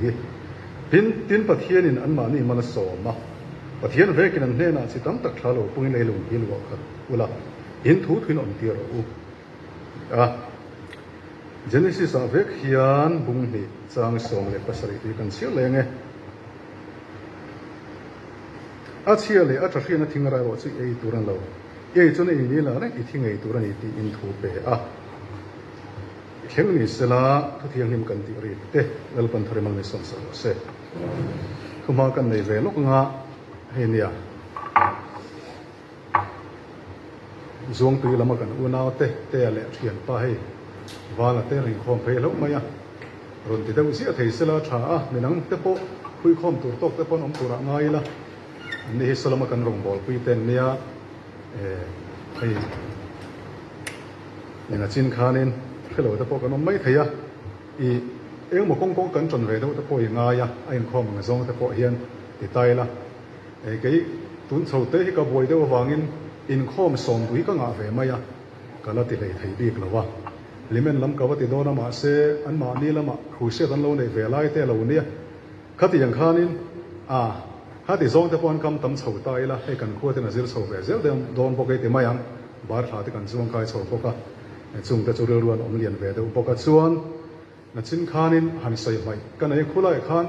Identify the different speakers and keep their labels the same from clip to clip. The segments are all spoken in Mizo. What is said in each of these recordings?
Speaker 1: hi. Tin, tin Pathianin anmahni mal a sawm a, Pathian vekin an hnenah chi tam tak thla lo pungin leilung hi luah khat ula, in thu thuin awm tir rawh u. Ti a. Genesis ah vek hian bung hnih chang 17 tih kan chhiar leng e. A chhia leh a tha hriatna thing a rai erawh chu i ei tur a ni lo. I ei chuan i ei lah reng i thi ngei tur a ni tiin thu pe a. Thleng ni sela thu thianghlim kan tih rik te Lalpan thar imal min sawn sak rawh se. Thuhma kan nei ve lawk anga hei nia. Zuangtui lama kan unau te Tea leh thianpa hei Vala te rinkhawm phei hlauh mai a, rawn ti deuh ziah thei sela tha a, minang te pawh huikhawm tur tawk te pawh an awm turah ngai ila, anni hi Solomon kan rawngbawlpui te an nia, eh hei eng a chin khanin hrelo te pawh kan awm mai thei a, ih engemaw kawng kawng kan ṭan ve deuh te pawh i ngai a, a inkhawm ang zawng te pawh hian ti ta ila. Hei kei tun chho te hi ka buai deuh avangin inkhawm sawmtu hi ka ngah ve mai a, ka la ti hlei thei bik lo a. Hlimen lam ka va ti dawn a mahse anmahni lamah crusade an lo neih ve lai te a lo nia. Khatiang khanin a khati zawng te pawh an kam tam chho ta ila hei kan khua ten a zir chho ve zel dawn bawk ei ti mai ang. Bar thla te kan chuang kai chho bawk a, chung te chu rilru an awm lian ve deuh bawk a chuan. Nachin khanin han sawi hmaih ka nei khulaiah khan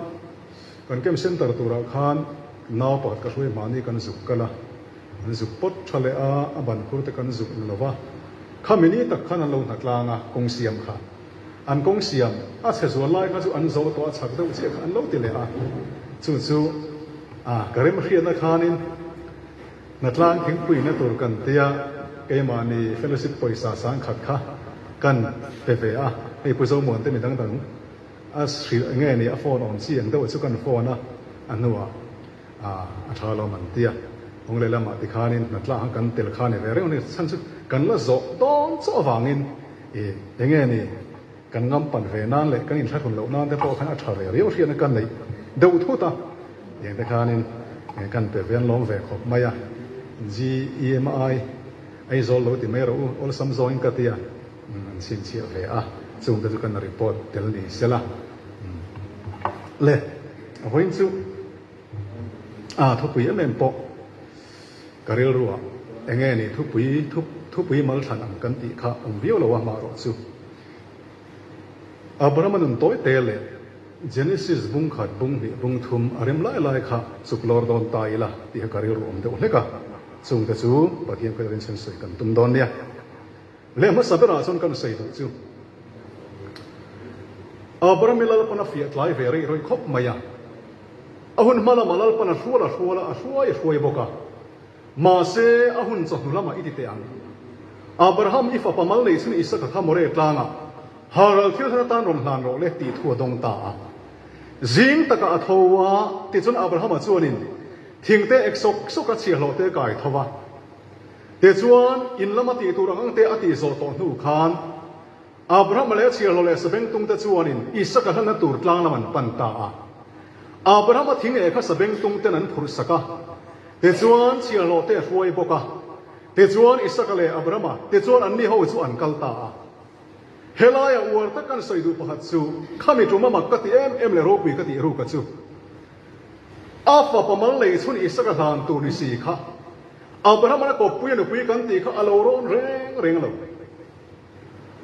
Speaker 1: kan camp center turah khan nau pakhat ka hruai hmahni kan zuk kal a, an zuk pawt tha leh a, a ban khur te kan zuk ni lova, khami ni tak khan an lo hna tlang a, kawng siam kha an kawng siam a chhe zual lai kha chu an zo tawh a chhak deuh chiah kha an lo ti leh a, chu chu a ka remhriatna khanin. Hnatlang thingpuina tur kan tia keimahni fellowship pawisa sangkhat kha kan pe ve a, hei Pu Zomuan te mi dang dang a hrilh nge ni a phone awm chi ang deuh chu kan phone a, a hnuah a tha lawm an tia kawng leh lamah tikhanin hnatlang kha kan tel kha ni ve reng a ni, chhan chu kan la zawh dawn chauh avangin ih enge ni. Kan ngam pan ve nan leh kan inthlahrun loh nan te pawh khan a tha ve riau hriatna ka neih deuh thut a, tiang te khanin kan pe ve an lawm ve khawp mai a, GEMI Aizawl lo ti mai rawh u, awlsam zawngin ka ti a, an chhinchhiah ve a, chung te chu kan report tel ni sela le a vawiin chu a thupui em em pawh ka rilruah enge ni thupui thupui malthlan ang kan tih kha awm viau lo a hmah rawh chu. Abrahama nun tawi te leh Genesis bung khat, bung hnih, bung thum a rem lai lai kha chuk lawr dawn ta ila tih kha ka rilru awm deuh hlek a, chungte chu Pathian khawi rinchhan sawi kan tum dawn nia. Leh hmasa berah chuan kan sawi duh chu Abraham-i Lalpan a fiah tlai ve reih rawih khawp mai a, a hun hma lamah Lalpan a hrual a hrual a, a hruai a hruai bawk a. Mahse, a hun chawhnu lamah i ti teh ang. Abraham, i fapa mal nei chhun Isaka kha Moreh tlangah Haral thil thar atan rawn hlan rawh le tih thu a dawng ta a. Zing takah a tho a, tichuan Abrahama chuanin thingte ek sawk sawk a chhiahhlawh te kai tho va. Tichuan, in lama tih tur ang ang te a tih zawh tawh hnu khan, Abrahama leh a chhiarhlawh leh sabengtungte chuanin Isaka hlanna tur tlang lam an pan ta a. Abrahama thing eh kha sabengtungten an phurh sak a, tichuan chhiarhlawhte a hruai bawk a. Tichuan Isaka leh Abrahama te chuan anni ho chu an kal ta a. Helaia uar tak kan sawi duh pakhat chu, Khami ṭuma mak ka ti em em leh ropui ka tih ruka chu, a fapa mal nei chhun Isaka hlan tur ni si kha, Abrahama kawppui a nupui kan tih kha a lo rawn reng reng lo.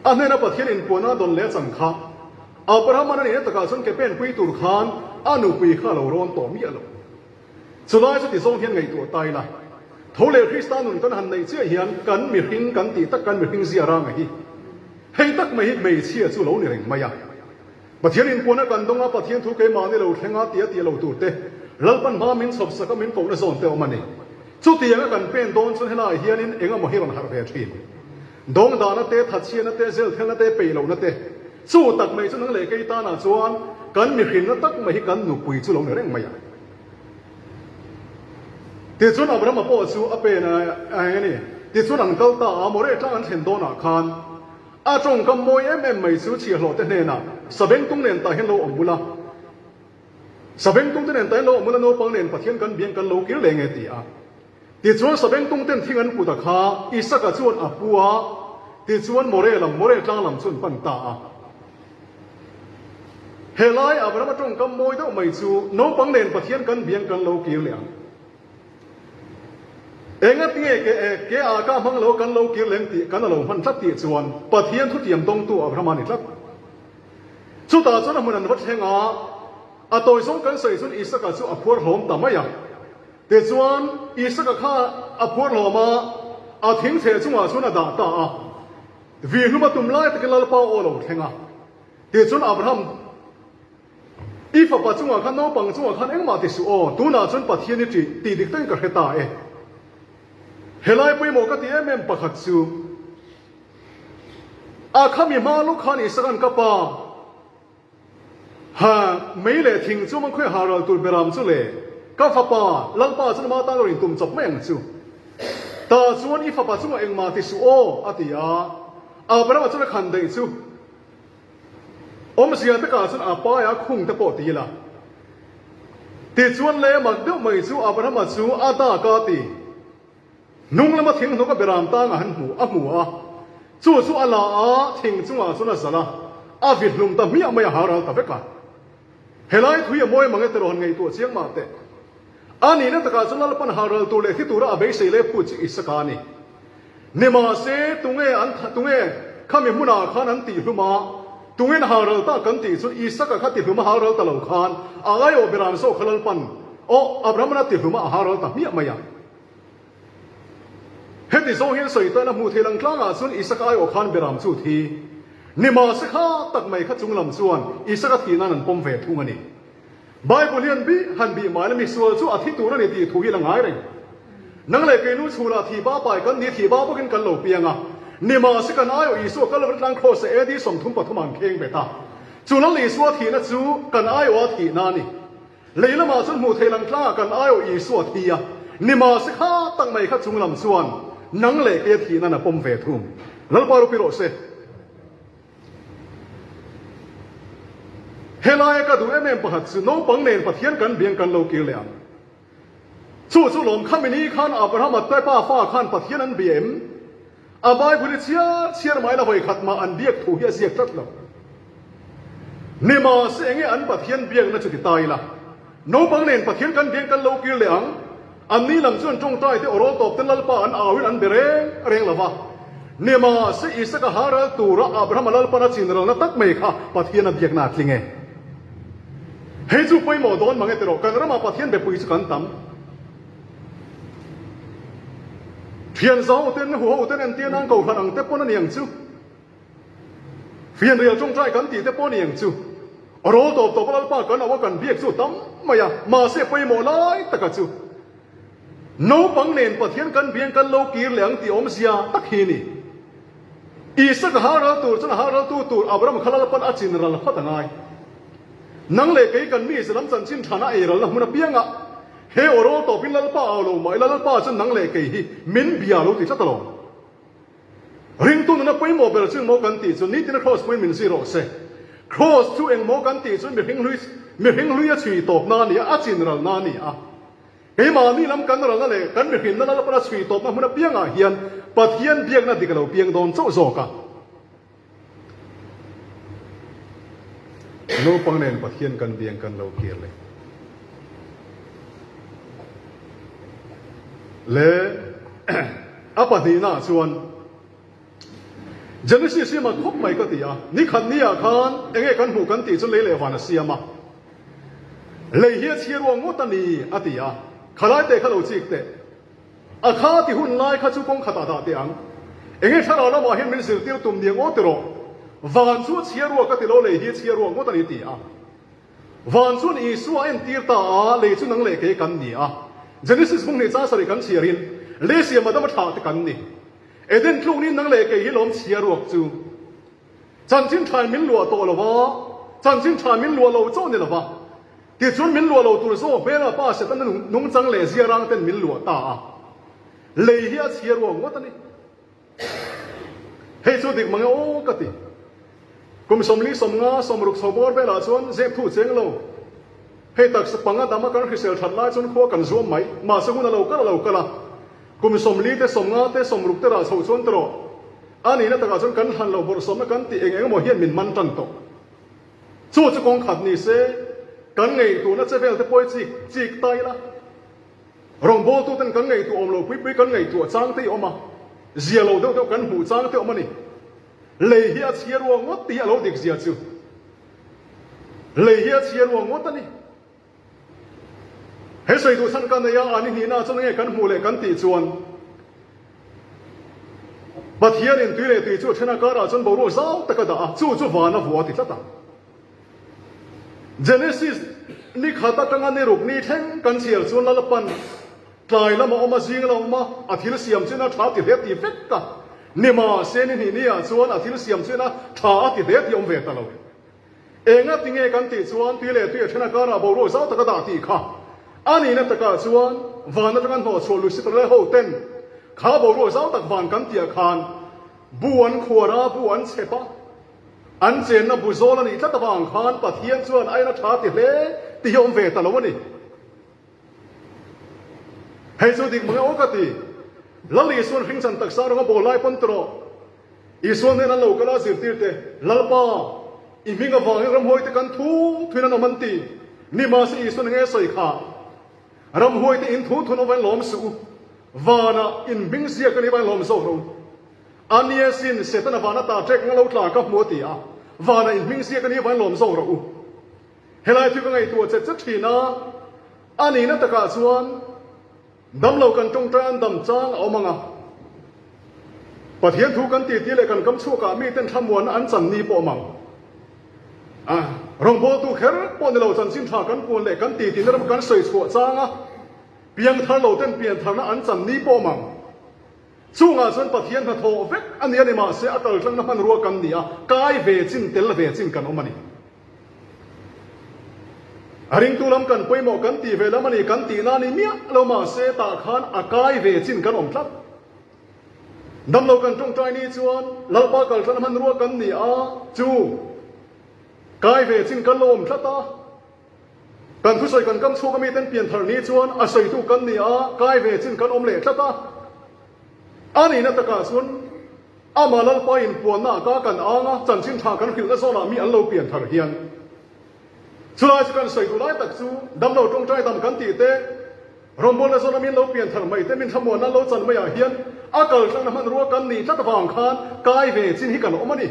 Speaker 1: A hnena Pathian inpuahna a dawn leh a chang kha Abraham-a'n a nihna takah chuan ke penpui tur khan a nupui kha a lo rawn tawh miah lo. Chulai chu ti zawng hian ngaihtuah ta ila, tho leh Krista nun kan han neih chiah hian kan mihring kan tih tak kan mihring zia ranga hi hei tak mai hi hmeichhia chu lo ni reng mai a. Pathian inpuahna kan dawng a, Pathian thu keimahni lo thleng a tia tih lo tur te, Lalpan hma min chhawp sak a min kohna zawn te awm a ni. Chutianga kan pen dawn chuan helaiah hianin eng emaw hi rawn harh ve thin. Dawngdahna te, thatchhiatna te, zelthelna te, peih lohna te, chu tak mai chu nang leh kei tanah chuan kan mihrinna tak mai hi kan nupui chu lo ni reng mai a. Tichuan Abrahama pawh chu a pen a eng a ni. Tichuan an kal ta a, Moreh tlang an thlen dawnah khan a tawngkam mawi em em mai chu chhiahhlawhte hnenah Sabengtung nen tah hian lo awm bula, Sabengtungte nen tah hian lo awm bula naupang nen Pathian kan biang kan lo kir leh nge ti a. Tichuan Sabengtung ten thing an put a kha Isaka chuan a pu a, tichuan Moreh lam, Moreh tlang lam chu an pan ta a. Helai Abrahama tawngkam mawi deuh mai chu naupang nen Pathian kan biang kan lo kir leh ang. Engatinge ke e ke a ka hmang lo kan lo kir leng tih kan a lo hman tlat tih chuan Pathian thutiam dawngtu Abrahama a ni tlat. Chutah chuan a hmun an va thleng a, a tawi zawng kan sawi chuan Isaka chu a phuar hlawm ta mai a. Tichuan Isaka kha a phuar hlawm a, a thingchhe chungah chuan a dah ta a. Vihlum a tum lai takin Lalpa aw lo thleng a. Tichuan Abraham, I fapa chungah khan naupang chungah khan engmah ti suh aw, tunah chuan Pathian i ṭih tih dik takin ka hre ta e. Helai pawimawh ka ti em em pakhat chu, a khami hma lawk khan Isaka'n ka pa, Ha, mei leh thing chu mangkhawi ha ral tur beram chu le, ka fapa, Lalpa chuan ama tan a rawn tum chawp mai ang chu. Tah chuan i fapa chungah engmah ti suh aw, a ti a. Abrahama chuan a khan daih chu. Awmzia takah chuan a paia khung te pawh ti ila. Tichuan le mak deuh mai chu Abrahama chu a dak a ti. Hnung lama thing hnawk a beram tangah han hmu a hmu a, chu chu a la a, thing chungah chuan a zalh a, a vit hlum ta hmiah mai a ha ral ta vek a. Helai thui a mawi mang e tiraw han ngaihtuah chiang mah teh. A nihna takah chuan Lalpan ha ral tur leh thi tura a beisei leh phut chu Isaka a ni. Nimahse, tunge an tunge khami hmunah khan an tihhlum a, tungin ha ral ta kan tih chuan Isaka kha tihlum a ha ral ta lo khan a aiawh beram zawk kha Lalpan aw Abraham-an a tihlum a a ha ral ta hmiah mai a. Heti zawng hian sawi tan a hmuh theih lang tlangah chuan Isaka aiawh khan beram chu thi. Nimahse kha tak mai kha chunglam chuan Isaka thih nan an pawm ve thung a ni. Bible hian bih han bih mai la misual chu a thi tur a ni tih thu hi la ngai reng. Nang leh keinu chhunah thih ba pai kan ni thih ba bawkin kan lo piang a. Nimahse kan aiawh Isua Kalvari tlang Kraws ah AD 33 an kheng bet a. Chu Lal Isua thihna chu kan aiawh a thihna a ni. Lei lamah chuan hmuh theih lang tlangah kan aiawh Isua thi a, nimahse kha tak mai kha chung lam chuan nang leh kei a thih nan a pawm ve thung. Lalpa ropui rawh se. Helaia ka duh em em pakhat chu naupang nen Pathian kan biang kan lo kir leh ang. Chu chu lawm khami ni khan Abrahama te pa fa khan Pathian an bia em? A Bible hi chhiar chhiar mai la vawi khat mah an biak thu hi a ziak tlat lo. Nimahse enge an Pathian biakna chu ti ta ila, naupang nen Pathian kan biak kan lo kir leh ang, an ni lam chuan tawngtai te awrawl tawp te Lalpa an au in an be reng reng lo va. Nimahse Isaka ha ral tura Abrahama Lalpan a chin ralna tak mai kha Pathian a biakna a tling e. Hei chu pawimawh dawn mang e tiraw, kan ramah Pathian bepui chu kan tam. Thian zau ten huho ten entir nan kohhran ang te pawn a ni ang chu. Fianrial tawngtai kan tih te pawh a ni ang chu. A rawl tawp tawp a Lalpa kan auh a kan biak chu tam mai a, mahse pawimawh lai taka chu naupang nen Pathian kan biang kan lo kir leh ang tih awmzia tak hi a ni. Isaka ha ral tur chuan a ha raltu tur Abraham kha Lalpan a chin ral phawt a ngai. Nang leh kei kan mi zalam chanchin thana ei ralna hmun apiangah He aw rawl tawpin Lalpa au lo mah ila Lalpa chuan nang leh kei hi min bia lo ti tlat alawm. Ringtu nuna pawimawh ber chu engmaw kan tih chu nitina Kraws pawhin min zir rawh se. Kraws chu engmaw kan tih chu mihring hlui mihring hlui a chhui tawpna a ni a, a chin ralna a ni a. Keimahni lam kan ralna leh kan mihrinna Lalpan a chhui tawpna hmun apiangah hian Pathian biakna dik a lo piang dawn chauh zawk a. Naupang nen Pathian kan biang kan lo kir leh. Le a pahnihna ah chuan Genesis hi mak khawp mai ka ti a, ni khat ni ah khan enge kan hmuh kan tih chu lei leh van a siam a, lei hi a chhiar uang ngawt a ni a ti a, khalai te kha lo chik teh. A kha ti hun lai kha chu kawng khatah dah teh ang. Enge thlarau lamah hian min zirtir tum niang aw tiraw? Van chu a chhia ruak a ti lo, lei hi a chhia ruak ngawt a ni ti a. Van chuan Isua a entir ta a, lei chu nang leh kei kan ni a. Genesis bung hnih chang sarih kan chhiarin, lei siam Adama thlah te kan ni. Eden tluk niin nang leh kei hi lawm chhia ruak chu. Chanchin thain min luah tawh lo va, chanchin tha min luah lo chauh ni lo va. Tichuan min luah lo tur zawk hmela pa Setana nungchang leh ziarang ten min luah ta a, lei hi a chhia ruang ngawt a ni. Hei chu dik mange aw ka ti. Kum 40 50 60 chho bawr velah chuan zep thu cheng lo. Hei taksa panga dama kan hrisel that lai chuan khua kan zuam mai. Mahse hun a lo kal a lo kal a. Kum 40 te 50 te 60 te rah chhoh chuan tawh a nihna takah chuan kan hlan lo bawrhsawmna kan tih eng eng emaw hian min man tan tawh. Chu chu kawng khat ni se, kan ngaihtuahna che vel te pawh hi chik chik ta ila. Rawngbawltu ten kan ngaihtuah awm lo pui pui kan ngaihtuah chang te hi awm a, zia lo deuh deuh kan hmuh chang te awm a ni. Lei hi a chhia ruang ngawt tih hi a lo dik zia chu. Lei hi a chhia ruang ngawt a ni. He sawi duh chhan ka nei a, a ni hnihna chuan nge kan hmuh leh kan tih chuan Pathianin tui leh tui chu a then a karah chuan boruak zau tak a dah a, chu chu van a vuah a ti tlat a. Genesis ni khat atanga ni ruk ni thleng kan chhiar chuan Lalpan tlai lam a awm a, zing lam a awm a, a thil siam chuan a tha ti hle ti vek a. Nimahse ni hnih ni ah chuan a thil siam chuan a tha a ti hle tih a awm ve ta lo. Enga ti nge kan tih chuan tui leh tui a then a karah boruak zau tak a dah tih kha a nihna takah chuan van atanga hnawhchhuah Lucifer leh ho ten kha boruak zau tak van kan tihah khan bu an khuar a, bu an chhep a, an chenna bu zawl a nih tlat avang khan Pathian chuan a en a tha ti hle tih hi a awm ve ta lo a ni. Hei chu dik mange aw ka ti. Lal Isuan hringchan taksa rawng a bawl lai pawn tawh. Isua hnen an lo kal a zirtir te, Lalpa, i hming avangin ramhuaite kan thu thuin an awm an ti. Nimahse Isuan enge sawi kha? Ramhuaite in thu thun awm lawm suh u, vanah in hming ziak a nih avangin lawm zawk rawh u. A nia sin, Setana van ata ṭek anga lo tla ka hmu a ti a, vanah in hming ziak a nih avangin lawm zawk rawh u. Helai thil ka ngaihtuah chet chet ṭhin a, a nihna takah chuan, Damlo kan tawngtai an dam chang a awm ang a. Pathian thu kan titi leh kan kam chhuakah miten thlamuanna an chan ni pawh awm ang. A rawngbawltu kher pawh ni lo chanchin tha kan puan leh kan titina ram kan sawi chhuah chang a, piangthar lo ten piantharna an chan ni pawh awm ang. Chungah chuan Pathian hnathawh vek a ni a ni mahse a kaltlangna hmanrua kan ni a, kai ve chin tel ve chin kan awm a ni. A ringtu lam kan pawimawh kan tih ve lam a ni kan tihna a ni miah lo mahse tah khan a kai ve chin kan awm tlat. Damlo kan tawngtai ni chuan Lalpa kaltlan hmanrua kan ni a chu kai ve chin kan lo awm tlat a. Kan thusawi kan kam chhuak a miten pianthar ni chuan a sawitu kan ni a kai ve chin kan awm leh tlat a. A nihna takah chuan Amah Lalpa inpuanna ah ka kan ang a, chanchin tha kan hrilhna zawnah mi an lo pian thar hian. Chulai chu kan sawi duh lai tak chu damlo tawngtai dam kan tih te, rawngbawlna zawna min lo pian thar mai te, min thlamuanna an lo chan maiah hian a kal tlangna hmanrua kan nih tlat avang khan kai ve chin hi kan awm a ni.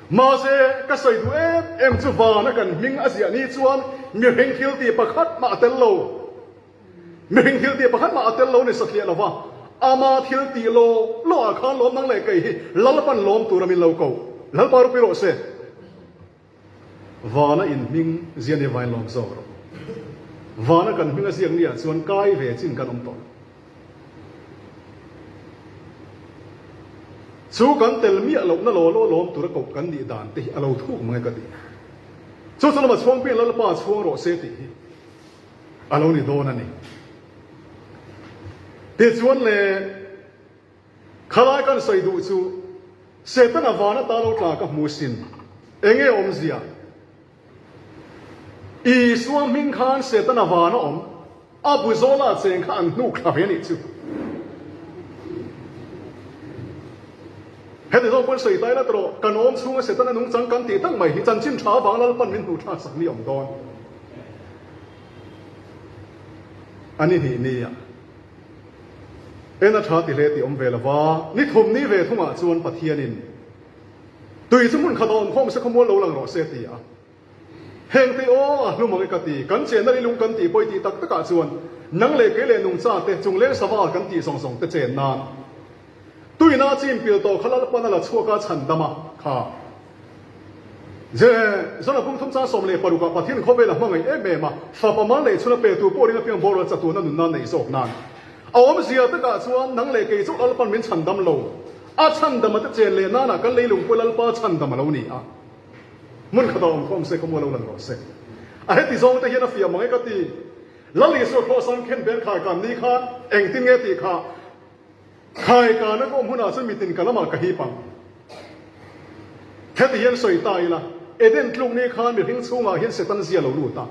Speaker 1: Mahse, ka sawi duh em em chu vana kan hming a ziah ni chuan mihring thil tih pakhat mah a tel lo. Mihring thil tih pakhat mah a tel lo ni satliah lova, ama thil tih law law ah khan lawm nang leh kei hi Lalpan lawm tura min lo ko. Lalpa ropui rawh se. Vana in hming zia ni vain lawm zawk rawh. Vana kan hming a ziak ni ah chuan kai ve chin kan awm tawh lo. Chu kan tel miah lohna law law lawm tura koh kan nih dan te hi a lo thuk mang e ka ti. Chu chu lama chhuangpiin Lalpa chhuang rawh se tih hi. A lo ni dawn a ni. Tichuan le, khalai kan sawi duh chu Setana van ata lo tla ka hmu sin. Enge awmzia? Isua hming khan Setana van a awm, a bu zawlah cheng kha an hnuk thla ve a nih chu. Heti zawng pawn sawi tai la tawh, kan awm chhunga Setana nungchang kan tih tak mai hi chanchin tha avang Lalpan min hmuh thlak sak ni awm dawn. A ni hnih ni a en a tha ti hle tih awm ve lo va, ni thum ni ve thungah chuan Pathianin tui chu hmun khat a awm khawm se khawmual lo lang rawh se ti a. Heng te aw a hlum ang e ka ti, kan chenna rilung kan tih pawi tih tak takah chuan nang leh kei leh nungcha te chungleng sava kan tih zawng zawng te chen nan tuina chim pil tawh kha Lalpan a la chhuak a chhandam a kha. Je, Zona pum thum chang 16 ah Pathian khawvel a hmangaih em em a, fapa mal leh chhun a pe tu pawh ring apiang boral chatuan a nunna neih zawk nan. A awmzia takah chuan nang leh kei chu Lalpan min chhandam lo, a chhandam a te chen leh nanah kan leilung pawh Lalpa chhandam a lo ni a. Hmun khat a awm khawm se, khawmual lo lang rawh se. A heti zawng te hian a fiah mang e ka ti. Lal Isua khawhsang khen ber khai kan ni kha engtin nge tih kha Khai kana ka awm hunah chuan mitin ka lamah ka hip ang. Heti hian sawi ta ila, Eden tluk ni khan mihring chhungah hian Satan zia lo lut a.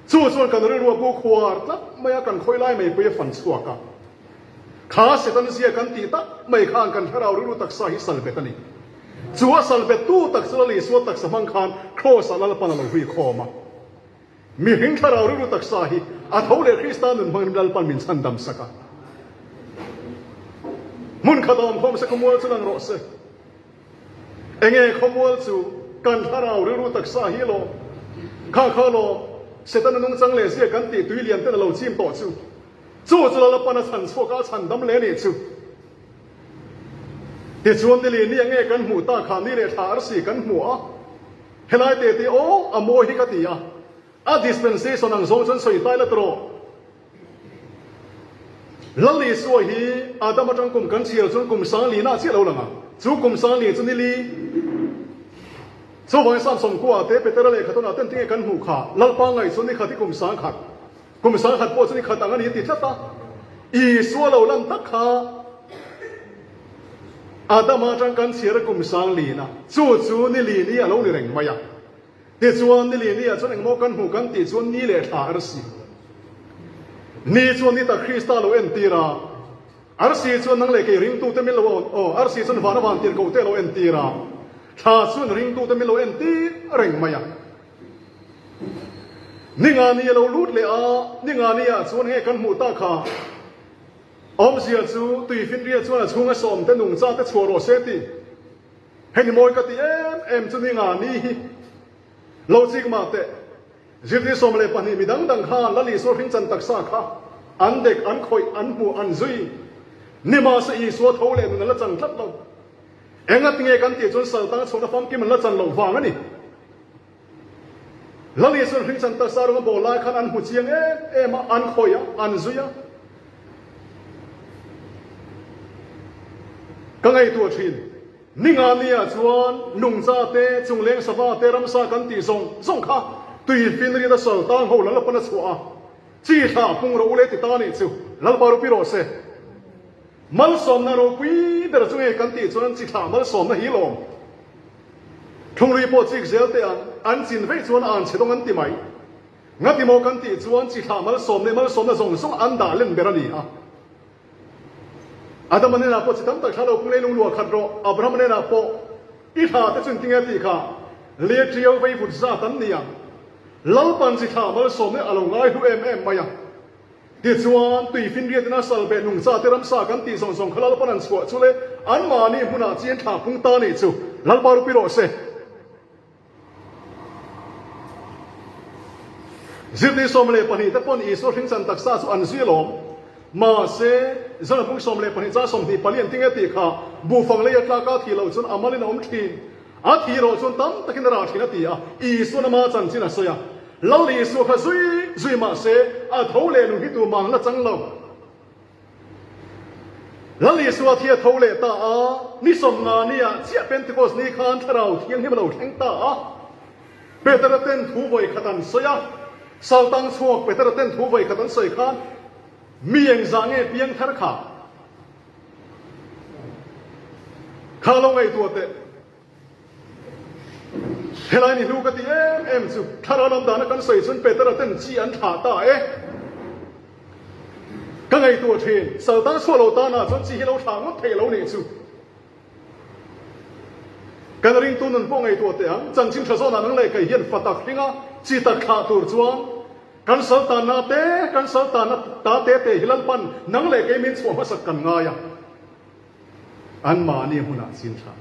Speaker 1: Chu chuan kan rilru a bu khuar tlat mai a, kan khawi lai mai pui a fan chhuak a. Kha Satan zia kan tih tak mai khan kan thlarau rilru taksa hi sal bet a ni. Chu a sal bettu tak chu Lal Isua taksa hmang khan Kraws-ah Lalpan a lo hui khawm a. Mihring thlarau rilru taksa hi a tho leh Krista nun hmangin Lalpan min chhandam sak a. Hmun khat a awm khawm se khawmual chu lang rawh se. Enge khawmual chu kan thlarau rilru taksa hi lawm. Kha kha lawm Setana nungchang leh zia kan tih tui lian ten a lo chim tawh chu. Chu chu Lalpan a chhan chhuak a, a chhandam leh nih chu. Tichuan nili ni enge kan hmuh ta kha ni leh thla arsi kan hmu a. Helai te te aw a mawi hi ka ti a, a dispensation ang zawng chuan sawi tai la tawh. Lal Isua hi Adam atang kum kan chhiar chuan kum sanglina chiah lo lang a, chu kum sangli chu nili chuvangin Samson kua te Petera lehkha tawnah ten tinge kan hmuh kha Lalpa ngaih chuan ni khat hi kum sangkhat, kum sangkhat pawh chu ni khat ang a ni a ti tlat a, Isua lo lan tak kha Adama atang kan chhiar a kum sanglina chu chu nili ni a lo ni reng mai a. Tichuan, ni leh niah chuan engmaw kan hmuh kan tih chuan ni leh thla arsi. Ni chuan ni tak Krista lo entir a, arsi chuan nang leh kei ringtute min lo aw, arsi chuan vana van tir kohte a lo entir a, thla chuan ringtute min lo entir reng mai a. Ni nga ni a lo lut leh a, ni nga niah chuan nge kan hmuh tak kha? Awmzia chu tuifinria chuan a chhunga sawmte nungchate chhuah rawh se tih. Hei ni mawi ka ti em em chu ni nga ni hi lo chik mah teh. Zirtir 12 mi dang dang khan Lal Isua hringchan taksa kha an dek, an khawih, an hmuh, an zui. Nimahse Isua tho leh nun an la chan tlat lo. Engatinge kan tih chuan saltang chhuahna famkim an la chan loh vang a ni. Lal Isuan hringchan taksa rawng a bawl lai khan an hmu chiang em em a, an khawih a, an zui a. Ka ngaihtuah thin. Ninga nia chuan nungcha te, chungleng sava te, ramsa kan tih zawng zawng kha tui finriat a sal tang ho Lalpan a chhuah a, chi thlah pung rawh u le ti ta nih chu Lalpa ropui rawh se. Malsawmna ropui ber chu nge kan tih chuan chi thlah malsawmna hi lawm. Thungrui pawh chik zel teh ang, an chin veih chuan an chhe dawng an ti mai. Ngati maw kan tih chuan chi thlah malsawm leh malsawmna zawng zawng an dah len ber a ni a. Adama hnenah pawh chi tam tak thla lo pung leilung luah khat rawh, Abrahama hnenah pawh i thla te chu engtinge a tih kha, Lia ṭiau vei vut zat an ni ang. Lalpan chi thlah malsawm leh a lo ngai hlu em em mai a. Tichuan, tuifinriat ina salbeh nungcha te ramsa kan tih zawng zawng kha Lalpan an chhuah chu le, anmahni hmunah chian thla pung ta nih chu Lalpa rupi rawh se. Zirtir 12 te pawn Isua hringchan taksa chu an zui alawm. Mahse, Zalapung 12 chang 24 an tinge tih kha buhfang lei a tlak a thih loh chuan a malin a awm thin. A thih rawh chuan tam takin a rah thin a ti a, Isuan ama chanchin a sawi a. Lal Isua kha zui zui mah se, a tho leh nung hi tumah an la chang lo. Lal Isua thi a tho leh ta a, ni 50 niah chiah Pentecost ni khan Thlarau Thianghlim a lo thleng ta a. Petera ten thu vawi khat an sawi a, Saltang chhuak Petera ten thu vawi khat an sawi khan mi engzah nge piangthar kha? Kha lo ngaihtuah teh. Helai ni hnu ka ti em em chu thlarau lam dana kan sawi chuan Petera ten chi an thlah ta e. Ka ngaihtuah thin, saltang chhuah lo tanah chuan chi hi lo thlah ngawt thei lo nih chu. Kan ringtu nun pawh ngaihtuah teh ang, chanchin tha zawnah nang leh kei hian fa tak hlinga chi tak thlah tur chuan kan saltanna te, kan saltanna ta te te hi Lalpan nang leh kei min chhuah hmasak kan ngai a. Anmahni hmunah chin thlah.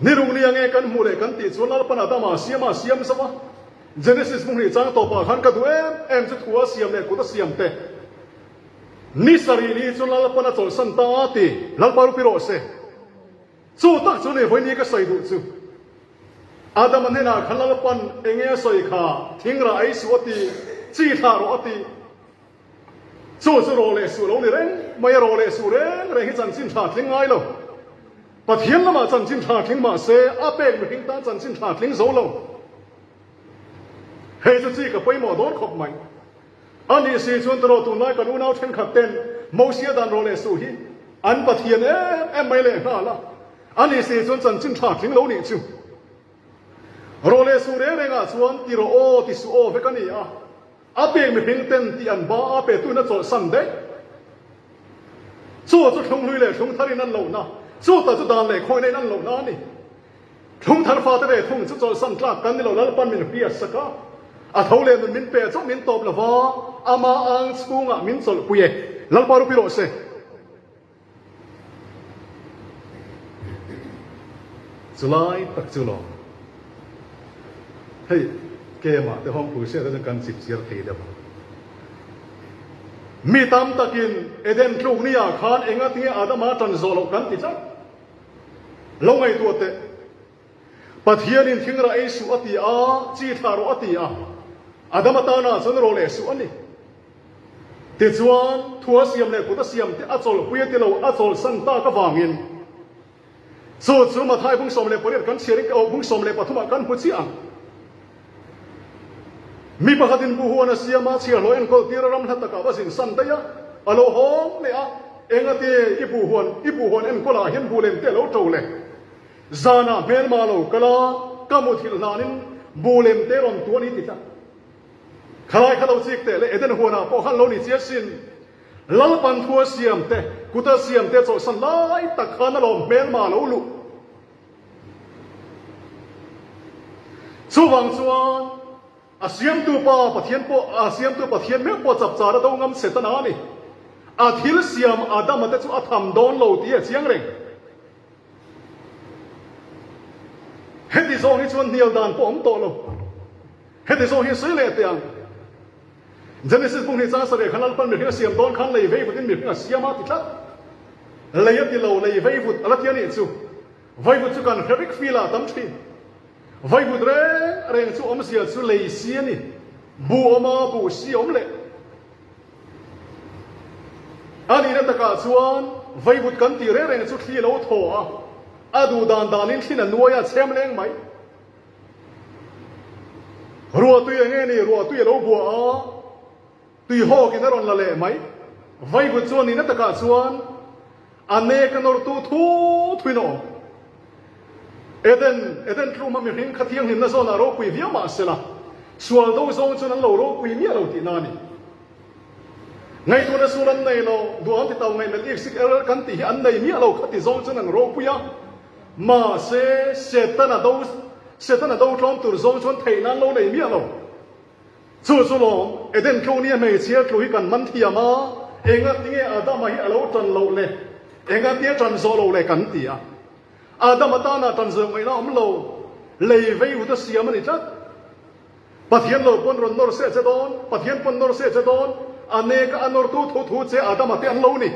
Speaker 1: Ni ruk ni ange kan hmuh leh kan tih chuan Lalpan Adama a siam a, a siam zauh a. Genesis hmun hnih chang tawpah khan ka duh em em chu thu a siam leh kut a siam te. Ni sarih ni chu Lalpan a chawlhsan ta a ti. Lalpa rupi rawh se. Chu tak chu ni vawiin ka sawi duh chu. Adama hnenah khan Lalpan enge a sawi kha, thingrah ei suh a ti, chi thlah rawh a ti. Chu chu rawh leh suh lo ni reng mai a, rawh leh suh reng reng hi chanchin tha tling ngai lo. Pathian lamah chanchin tha tling mah se, a pek mihring tan chanchin tha tling zo lo. Hei chu chi ka pawimawh dawn khawp mai. A nih si chuan tawrh tunlai kan unau thenkhat ten Mosia dan rawh leh suh hi an Pathian em em mai leh nghal a, a nih si chuan chanchin tha tling lo nih chu. Rawh leh suh reng rengah chuan ti rawh aw ti suh aw vek a ni a. A pek mihring ten tih an ba a pe tuin a chawlhsan daih. Chu chu thlunghlui leh thlungthar in an lohna. Chu tak chu dan leh khawina in an lohna a ni. Thlung thar fate ve thung chu chawlhsan tlak kan ni lo, Lalpan min hriat sak a, a tho leh nun min pe chauh min tawp lo va, ama ang chhungah min chawlhpui e. Lalpa rupi rawh se. Chulai tak chu lawm. Hei kemah te hawng pui hriat atang kan chip chiar thei deuh a. Mi tam takin Eden tluk ni ah khan engatinge Adama tan zawh loh kan ti tlat. Lo ngaihtuah teh. Pathianin thingrah ei suh a ti a, chi thlah rawh a ti a, Adama tana chuan rawh leh suh a ni. Tichuan, thu a siam leh kut a siam te a chawlhpui a ti lo, a chawlhsan tak avangin chu chu Mathai bung 18 kan chhiarin oh bung 13 ah kan hmu chiah ang. Mi pakhatin buhuan a siam a, chhiarhlawh enkawl tir a ram hla takah va zin san daih a, a lo hawng leh a, engati i buhuan i buhuan enkawl ah hian buh lem te a lo to le? Zanah hmelma lo kal a, ka muthilh hlanin buh lem te rawn tuan i ti tlat. Khalai kha lo chik teh le, Eden huanah pawh khan lo ni chiah sin. Lalpan thu a siam te, kut a siam te chawlhsan lai tak khan a lawm hmelma lo luh. Chuvang chuan a siamtu pa Pathian pawh, a siamtu Pathian meuh pawh chapchar a do ngam Setana a ni. A thil siam Adama te chu a tham dawn lo tih a chiang reng. Heti zawng hi chuan hnial dan pawh awm tawh lo. Heti zawng hi sawi leh teh ang. Genesis bung hi chang sarih khan Lalpan mihring a siam dawn khan lei vei vutin mihring a siam a ti tlat. Lei a ti lo, lei vei vut a la ti a nih chu. Vaivut chu kan hre vek feel ah tam thin. Vaivut reng reng chu awmzia chu lei si a ni. Buh awm a, buh si awm leh. A nihna takah chuan vaivut kan tih reng reng chu thli lo thaw a, a duh dan danin thlin a nuai a, chhem leng mai. Ruahtui eng nge ni? Ruahtui a lo buah a, tui hawkin a rawn la leh mai. Vaivut chuan nihna takah chuan a nek a nawrtu thu thuin a awm. Eden, Eden tluma mihring kha thianghlimna zawnah ropui viau mah sela, sual do zawng chuan an lo ropui miah lo tihna a ni. Ngaihtuahna sul an nei lo, duham ti tau ngaihmelh ik sik er kan tih hi an nei miah lo kha ti zawng chuan an ropui a. Mahse, Setana do, Setana do tlawm tur zawng chuan theihna an lo nei miah lo. Chu chu lawm, Eden tlu nia hmeichhia tlu hi kan man thiam a, engatinge Adama hi a lo tan loh le, engatinge tan zawh loh le kan ti a. Adama tana tan zawh ngaihna awm lo, lei vei vut a siam a ni tlat. Pathian lo pawn rawn nawr se che dawn, Pathian pawn nawr se che dawn, a neka a nawrtu thu thu che Adama te an lo ni.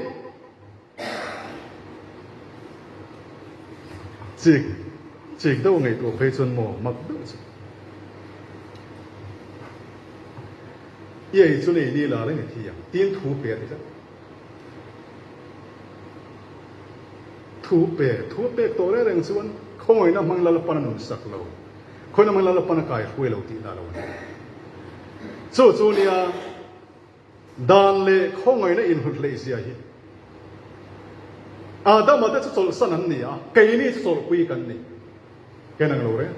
Speaker 1: Chik chik deuh ngaihtuah phei chuan maw mak deuh chu. I ei chu nei ni la reng i thi ang tin thu pe a ti tlat. Thu pe, thu a pek tawh reng reng chuan khawngaihna hmang Lalpan a nun sak lo, khawngaihna hmang Lalpan a kai hruai lo tih dah lo a ni. Chu chu nia. Dan leh khawngaihna inhlut hleih zia hi Adama te chu chawlhsan an ni a, keini chu chawlhpui kan ni. Ken ang lo reng.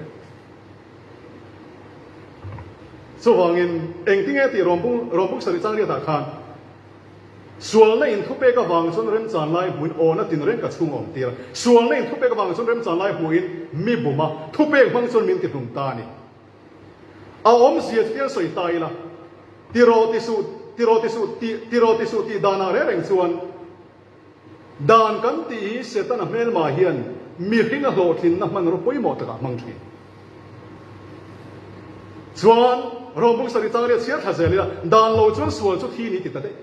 Speaker 1: Chuvangin engtinge tih Rawmbung Rawmbung sarih chang riatah khan sualna inthupek avang chuan remchan lai hmuin awna tinreng ka chhung a awm tir a. Sualna inthupek avang chuan remchan lai hmuin mi bum a, thupek hmang chuan min tihlum ta a ni. A awmzia chu tiang sawi ta ila, ti rawh ti suh, ti rawh ti suh, ti, ti rawh ti suh tih danah reng reng chuan dan kan tih hi Setana hmelma hian mihring a hlawhtlinna hmanraw pawimawh takah a hmang thin. Chuan Rawmbung sarih chang ria chhiar thla zel ila, dan lo chuan sual chu thi ni ti ta daih.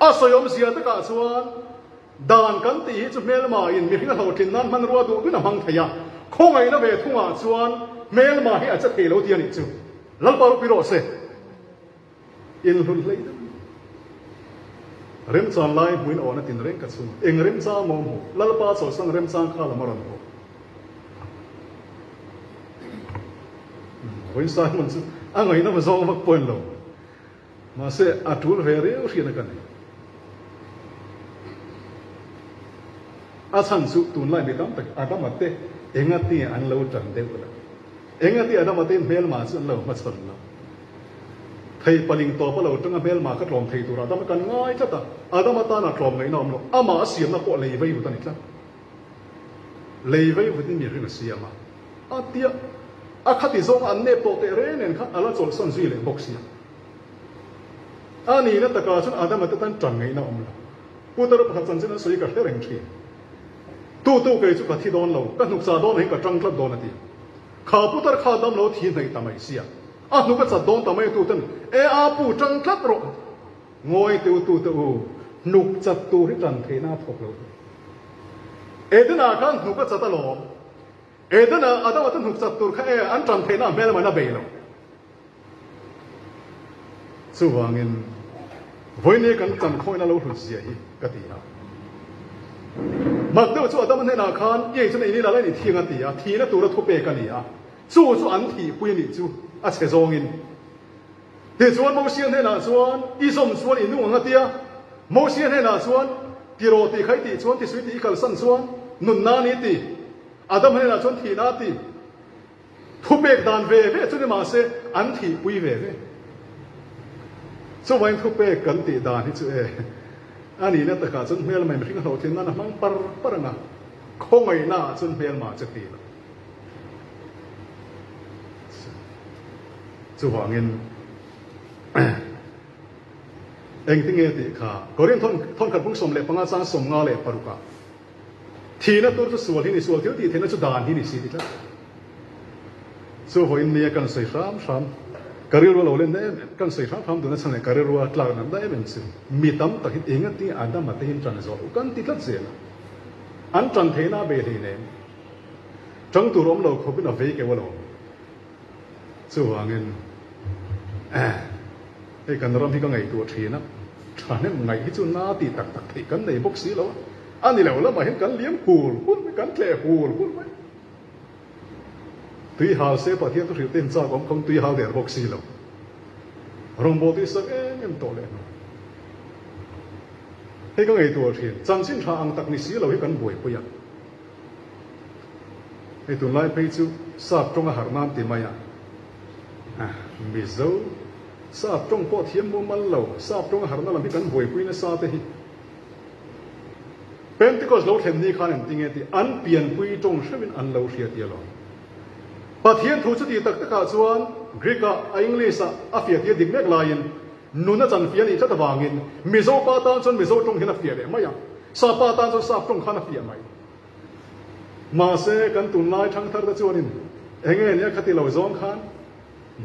Speaker 1: A sawi awmzia takah chuan Dan kan tih hi chu hmelmain mihring a hlawhtlin nan hmanrua duh duin a hmang thei a, khawngaihna ve thungah chuan hmelma hi a che thei lo ti a nih chu. Lalpa ropui rawh se. Inhlun hlei deuh. Remchan lai hmuin awhna tinreng ka chhung. Eng remchang maw hmuh? Lalpa chawlhsan remchang kha lam a rawn hmuh. Vawiin Simon chu a ngaihna va zawng vak pawh a ni lo. Mahse, a tul ve riau hriatna ka nei. A chhan chu tunlai mi tam tak Adama te engati an lo tan deuh lo. Engati Adama te hmelma chu an lo hmachhawn lo. Thei paling tawp a lo tanga hmelma ka tlawm thei turah Adama kan ngai tlat a, Adama tana tlawm ngaihna awm lo, amah a siamna pawh lei vei vut a ni tlat. Lei vei vutin mihring a siam a, a tia a khati zawnga an nep tawh teh reng nen khan a la chawlhsan zui leh bawk sia. A nihna takah chuan Adama te tan tan ngaihna awm lo. Putar pakhat chanchin an sawi ka hre reng thin. Tu tu kei chu ka thi dawn lo, ka hnukchah dawn hi ka tang tlat dawn a ti. Kha putar kha dam lo thi hnaih ta mai sia. A hnuk a chat dawn ta mai tu ten e a pu tang tlat rawh. Ngawi teu tu te u, hnuk chat tur hi tan theihna a thawk lo. Edena khan hnuk a chat alawm. Edena Adama te hnuk chat tur kha e an tan theihna a hmel man a bei lo. Chuvangin vawinia kan chan khawina lo hlut zia hi ka ti a. Mak deuh chu Adama hnenah khan i ei chuan ei ni la lai ni thiang a ti a, thihna tura thupek a ni a. Chu chu an thihpui a nih chu a chhe zawngin. Tichuan Mosia hnenah chuan i zawm chuan i nung ang a tia. Mosia hnenah chuan ti rawh tih kha i tih chuan tisui tih i kalsan chuan nunna a ni ti. Adama hnenah chuan thihna a ti. Thupek dan ve ve chu ni mahse an thihpui ve ve. Chuvangin thupek kan tih dan hi chu e a nihna takah chuan hmelma mihring hlawhtlin nan a hmang par par ang a, khawngaihna ah chuan hmelma che ti lo. Chuvangin engtinge tih kha Korinth thawnkhat bung 15 chang 56 ah Thihna tur chu sual hi ni, sual thil tih theihna chu dan hi ni si ti tlat. Chu vawiin nia kan sawi hram hram, ka rilru lo len em em, kan sawi hram hram tuna chhan leh ka rilrua tlak nat na em em chu mi tam tak hi enga tinge Adama te hian ṭan zawh loh kan ti tlat zel a. An ṭan theihna a bei hleinem. Ṭang tur awm lo khawpin a vei keuh alawm. Chuvangin hei kan ram hi ka ngaihtuah thin a, thahnem ngaih hi chu na tih tak tak theih kan nei bawk si lo a, a ni lo lamah hian kan liam hul hul mai, kan tleh hul hul mai. Tui hal se Pathian thu hrilh te in chak awm khawn tui hal der bawk si lo. Rawngbâwl tui sak em em tawh leh hnu. Hei ka ngaihtuah thin, chanchin tha ang tak ni si lo hi kan buaipui a. Hei tunlai phei chu sap tawng a harh nan ti mai a, Mizo sap tawng pawh thiam mumal lo, sap tawng a harhna lam hi kan buaipui nasa te hi. Pentecost lo thlen ni khan engtinge tih an pianpui tawng hreuhin an lo hria tia lo. Pathian thu chu tih tak takah chuan Greek ah a English ah a fiah tir dik mek laiin nun a chan fiah a nih tlat avangin Mizo pa tan chuan Mizo tawng hian a fiah leh mai a, Sap pa tan chuan Sap tawng khan a fiah mai. Mahse kan tunlai thangthar te chuanin enge nia khati lo zawng khan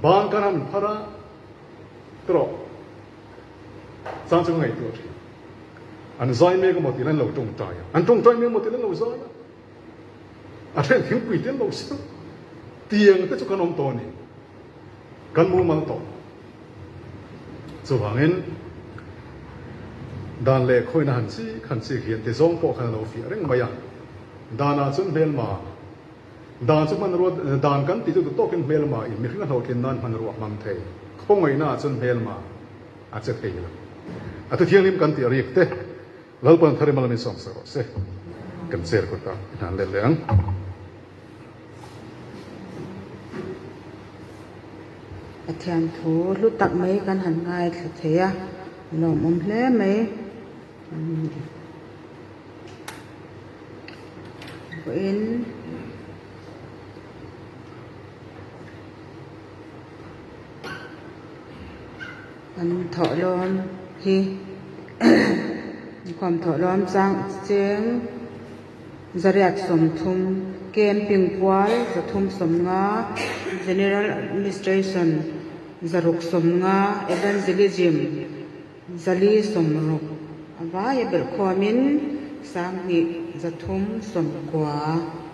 Speaker 1: ban kan han phar a tawh chang chu ka ngaihtuah thin. An zai mek emaw tiin an lo tawngtai a, an tawngtai mek emaw tiin an lo zai a, a then thingpui te an lo siam tiang te chu kan awm tawh a ni. Kan mumal tawh. Chuvangin dan leh khawina han chik han chik hian ti zawng pawh khan a lo fiah reng mai a. Danah chuan hmelma, dan chu hmanrua, dan kan tih chu duh tawkin hmelma in mihring a hlawhtlin nan hmanrua a hmang thei. Khawngaihna ah chuan hmelma a che thei lo. A thuthianghlim kan tih a rik te Lalpan thar i malamin sawmsak rawh se. Kan chair kawtah i hnan let leh ang.
Speaker 2: Pathian thu hlu tak mai kan han ngaithla thei a, lawmawm hle mai. Vawiin kan thawhlawm hi inkhawm thawhlawm chang cheng. Zariat 30, Camping pual 350, General Administration 650, Evangelism 460 a vaia belhkhawmin 2390.